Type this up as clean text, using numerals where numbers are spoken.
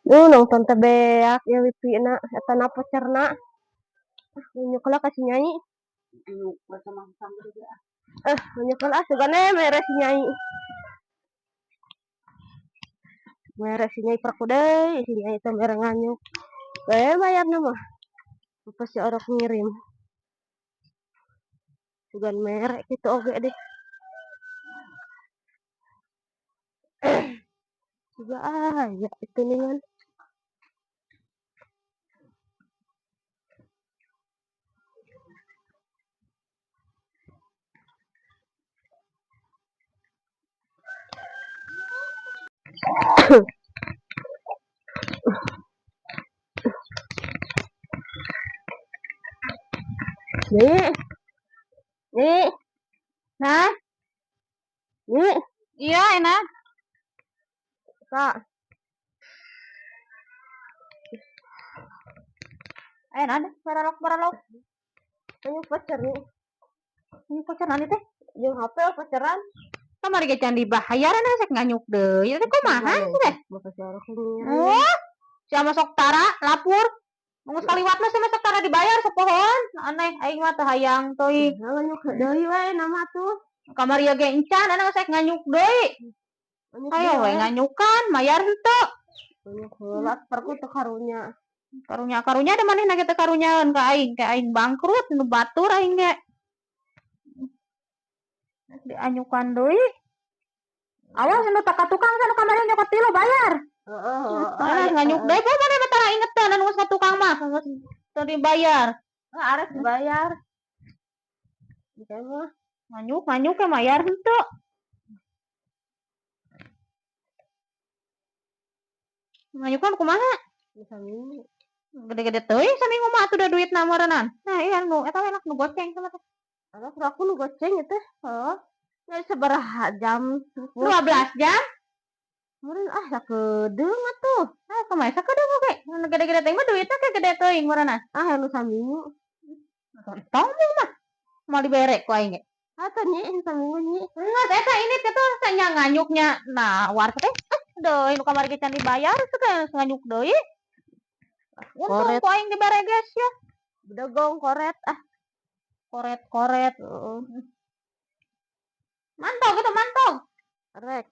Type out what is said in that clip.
Nonton teh beak ya wifi-na eta na voucherna. Ah, nunjuk lah ka si Nyai. Eh, nunjuk lah sugane mere si Nyai. Mere si Nyai perku deui, si Nyai teh mere nganyuk. Eh, bayarna mah. Apa si orok ngirim. Sugan mere kitu oge deh. Juga aya itu ningan. Nih. Nih. Nah, Nih. Iya enak. Kak. Enak deh, baralok baralok. Ini voucher nih. Ini voucher nanti teh. Jeung HP voucheran. Kamari ge can dibayaran rek nganyuk deui. Teh kumaha teh? Bapak si orok ngirim. Oh, si sok tara lapor. Nunggu sekali waktu sih masuk tara dibayar sepohon. Aneh, aing mah teu hayang teuing. Nah, nganyuk deui we nama tuh. Kamari ge encan, aneh geus nganyuk deui. Ayo we nganyukan, mayar henteu. Nganyuk heula perku teu karunya. Karunya karunya da manehna ge teu karunyaeun ka aing, ka aing bangkrut nu batur aing ge. Dianyukan deui. Awas nu tak tukang sana kamari nyokot tilu bayar. Heeh. Ah, nganyuk deui po manehna tara ingetan anu geus ka tukang mah, geus teu dibayar. Heeh, arek dibayar. Engke mah nganyuk nganyuk ke mayar henteu. Nganyukan kumaha? Saminggu. Gede-gede teuing saminggu mah atuh da duitna meureunnan. Nah, iya nu eta we lah nu goceng sama teh. Alah aku nu goceng ieu teh. Heeh. Ya sabaraha jam? 12 jam. Meureun ah sakedeung atuh. Ah, kumaha sakedeung oge? Nu gede-gede teuing mah duitna ge gede teuing meureunnan. Ah, nu saminggu. Tong mah. Moal dibere ku aing ge. Atuh nyi saminggu nyi. Enggak, eta ini teh tuh nya nganyuknya. Nah, war teh deui nu kamari ge can dibayar teh nganyuk deui. Untung ku aing dibere geus ya. Bedegong koret ah. Koret-koret. Heeh. Mantau gitu mantau. Rek.